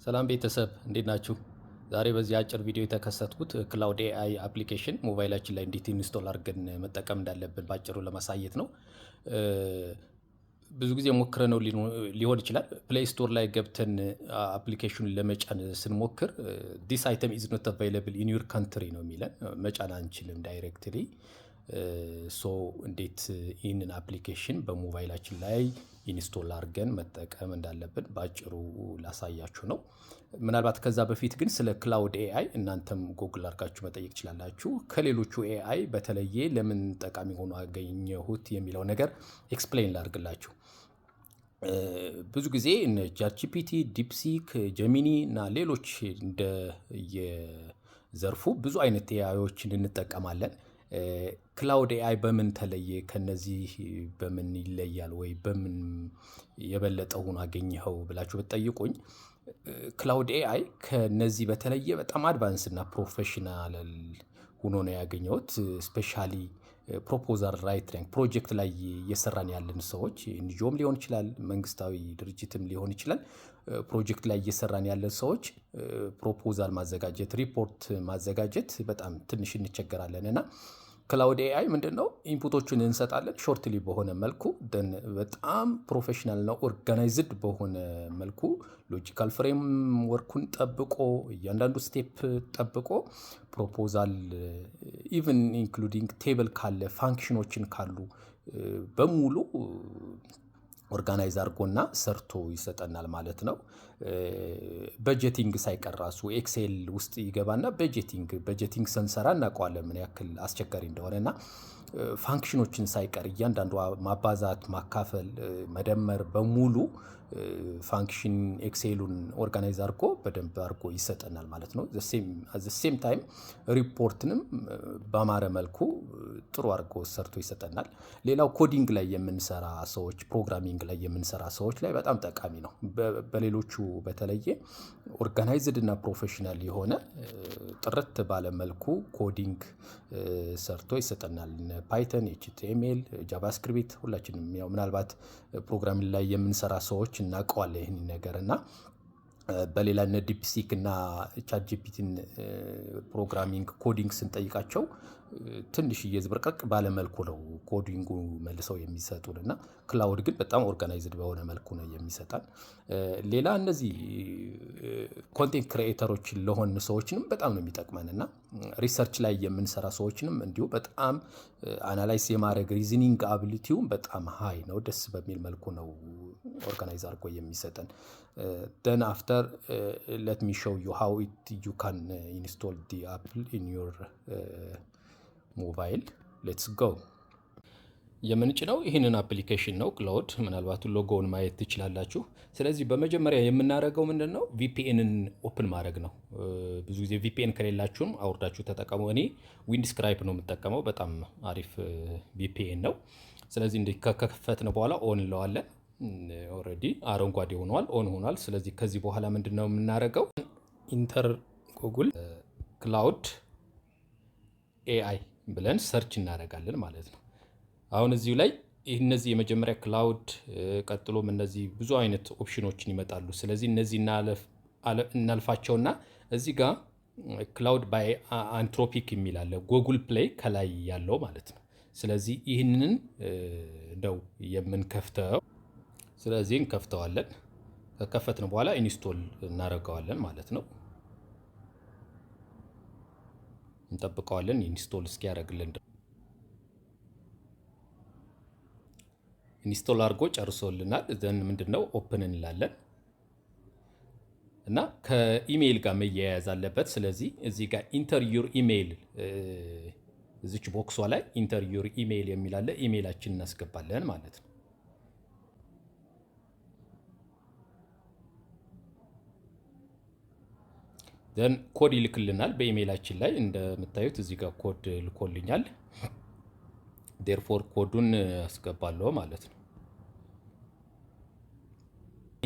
ሰላም ቤተሰብ፣ እንዴት ናችሁ? ዛሬ በዚህ አጭር ቪዲዮ የተከሰትኩት Claude AI application ሞባይላችን ላይ እንዴት install አድርገን መጠቀም እንዳለብን ባጭሩ ለማሳየት ነው። ብዙ ጊዜ ሞክረነው ሊሆን ይችላል። Play Store ላይ ገብተን application ኑን ለመጫን ስንሞክር "This item is not available in your country" ነው የሚለን። መጫን አንችልም directly። So እንዴት ይህንን application በሞባይላችን ላይ install አድርገን መጠቀም እንዳለብን በአጭሩ ላሳያችሁ ነው። ምናልባት ከዛ በፊት ግን ስለ Claude AI እናንተም ጎግል አድርጋችሁ መጠየቅ ትችላላችሁ። ከሌሎቹ AI በተለየ ለምን ጠቃሚ ሆኖ አገኘሁት የሚለው ነገር explain ላድርግላችሁ። ብዙ ጊዜ እነ ChatGPT፣ DeepSeek፣ Gemini እና ሌሎች እንደ የዘርፉ ብዙ አይነት AI ዎችን እንጠቀማለን። Claude AI በምን ተለየ? ከነዚህ በምን ይለያል? ወይ በምን የበለጠ ሆኖ አገኘኸው ብላችሁ ብትጠይቁኝ፣ Claude AI ከነዚህ በተለየ በጣም advance እና professional ሆኖ ነው ያገኘሁት። Specially proposal writing፣ ፕሮጀክት ላይ እየሰራን ያለን ሰዎች፣ NGO ም ሊሆን ይችላል፣ መንግስታዊ ድርጅትም ሊሆን ይችላል። ፕሮጀክት ላይ እየሰራን ያለን ሰዎች proposal ማዘጋጀት፣ ሪፖርት ማዘጋጀት በጣም ትንሽ እንቸገራለን። እና Claude AI ምንድን ነው? Input ኦቹን እንሰጣለን shortly በሆነ መልኩ፣ then በጣም professional ነው፣ organized በሆነ መልኩ፣ logical framework ኡን ጠብቆ፣ እያንዳንዱ step ጠብቆ፣ proposal even including table ካለ፣ function ኦችን ካሉ በሙሉ organize አድርጎና ሰርቶ ይሰጠናል ማለት ነው። Budgeting ሳይቀር ራሱ Excel ውስጥ ይገባና budgeting ስንሰራ እናውቀዋለን ምን ያክል አስቸጋሪ እንደሆነ። እና function ኦችን ሳይቀር እያንዳንዱ ማባዛት፣ ማካፈል፣ መደመር በሙሉ function Excel ኡን organize አድርጎ በደንብ አድርጎ ይሰጠናል ማለት ነው። Same time ሪፖርትንም በአማረ መልኩ ጥሩ አድርጎ ሰርቶ ይሰጠናል። ሌላው coding ላይ የምንሰራ ሰዎች፣ programming ላይ የምንሰራ ሰዎች ላይ በጣም ጠቃሚ ነው። በሌሎቹ በተለየ organized እና professional የሆነ፣ ጥርት ባለ መልኩ coding ሰርቶ ይሰጠናል። Python፣ HTML፣ JavaScript ሁላችንም ያው ምናልባት programming ላይ የምንሰራ ሰዎች እናውቀዋለን ይህንን ነገር። እና በሌላ እነ DeepSeek እና ChatGPT ን programming coding ስንጠይቃቸው ትንሽ እየዝብርቅርቅ ባለ መልኩ ነው coding ኡ መልሰው የሚሰጡን፣ እና Claude ግን በጣም organized በሆነ መልኩ ነው የሚሰጠን። ሌላ እነዚህ content creator ኦች ለሆን ሰዎችንም በጣም ነው የሚጠቅመን። እና research ላይ የምንሰራ ሰዎችንም እንዲሁ በጣም analyze የማድረግ reasoning ability ውም በጣም high ነው። ደስ በሚል መልኩ ነው organize አድርጎ የሚሰጠን። Then after, let me show you how you can install the app in your mobile. Let's go. የምንጭነው ይህንን application ነው፣ Claude። ምናልባት ሎጎውን ማየት ትችላላችሁ። ስለዚህ በመጀመሪያ የምናደርገው ምንድን ነው? VPN ን open ማድረግ ነው። ብዙ ጊዜ VPN ከሌላችሁም አውርዳችሁ ተጠቀሙ። እኔ Windscribe ነው የምጠቀመው፣ በጣም አሪፍ VPN ነው። ስለዚህ እንዲህ ከከፈትን በኋላ on እንለዋለን። Already አረንጓዴ ሆኗል፣ on ሆኗል። ስለዚህ ከዚህ በኋላ ምንድን ነው የምናደርገው? Enter Google Claude AI ብለን search እናደርጋለን ማለት ነው። አሁን እዚሁ ላይ እነዚህ የመጀመሪያ Claude፣ ቀጥሎም እነዚህ ብዙ አይነት option ኦችን ይመጣሉ። ስለዚህ እነዚህ እናልፋቸውና እዚህ ጋር Claude by Anthropic የሚል አለ፣ Google Play ከላይ ያለው ማለት ነው። ስለዚህ ይህንን ነው የምንከፍተው። ስለዚህ እንከፍተዋለን። ከከፈትን በኋላ install እናደርገዋለን ማለት ነው። እንጠብቀዋለን install እስኪያደርግልን። Install አድርጎ ጨርሶልናል። Then ምንድን ነው፣ open እንላለን እና ከኢሜይል ጋር መያያዝ አለበት። ስለዚህ እዚህ ጋር enter your email፣ እዚች box ኧ ላይ enter your email የሚል አለ። ኢሜይላችን እናስገባለን ማለት ነው። Then ኮድ ይልክልናል በኢሜይላችን ላይ። እንደምታዩት እዚህ ጋር ኮድ ልኮልኛል። Therefore ኮዱን አስገባለሁ ማለት ነው።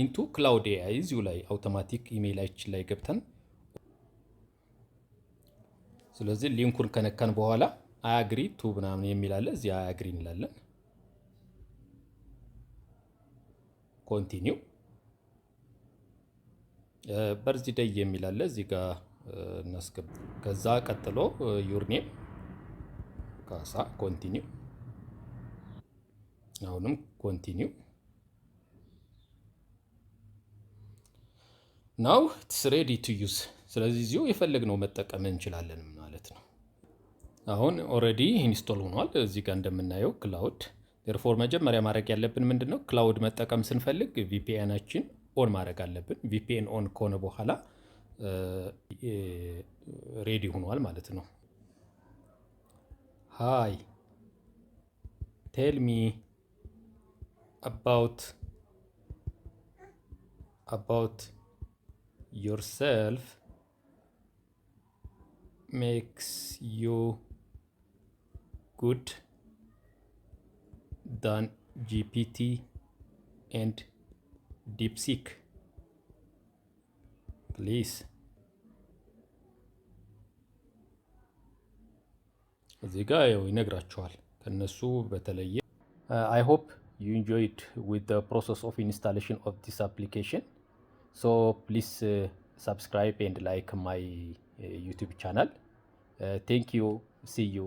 Into Claude AI እዚሁ ላይ አውቶማቲክ ኢሜይላችን ላይ ገብተን፣ ስለዚህ link ኡን ከነካን በኋላ "I agree to" ምናምን የሚል አለ። እዚህ I agree እንላለን። Continue። Birthday የሚል አለ፣ እዚህ ጋር እናስገባ። ከዛ ቀጥሎ your name ካሳ፣ continue፣ አሁንም continue። Now it's ready to use። ስለዚህ እዚሁ የፈለግነው መጠቀም እንችላለን ማለት ነው። አሁን already install ሆኗል። እዚህ ጋር እንደምናየው Claude። Therefore መጀመሪያ ማድረግ ያለብን ምንድን ነው? Claude መጠቀም ስንፈልግ VPN ኣችን on ማድረግ አለብን። VPN on ከሆነ በኋላ ready ሆኗል ማለት ነው። Hi, tell me about yourself makes you good than GPT and DeepSeek, please። እዚህ ጋ ያው ይነግራችኋል ከነሱ በተለየ። I hope you enjoyed with the process of installation of this application, so please subscribe and like my YouTube channel. Thank you. See you.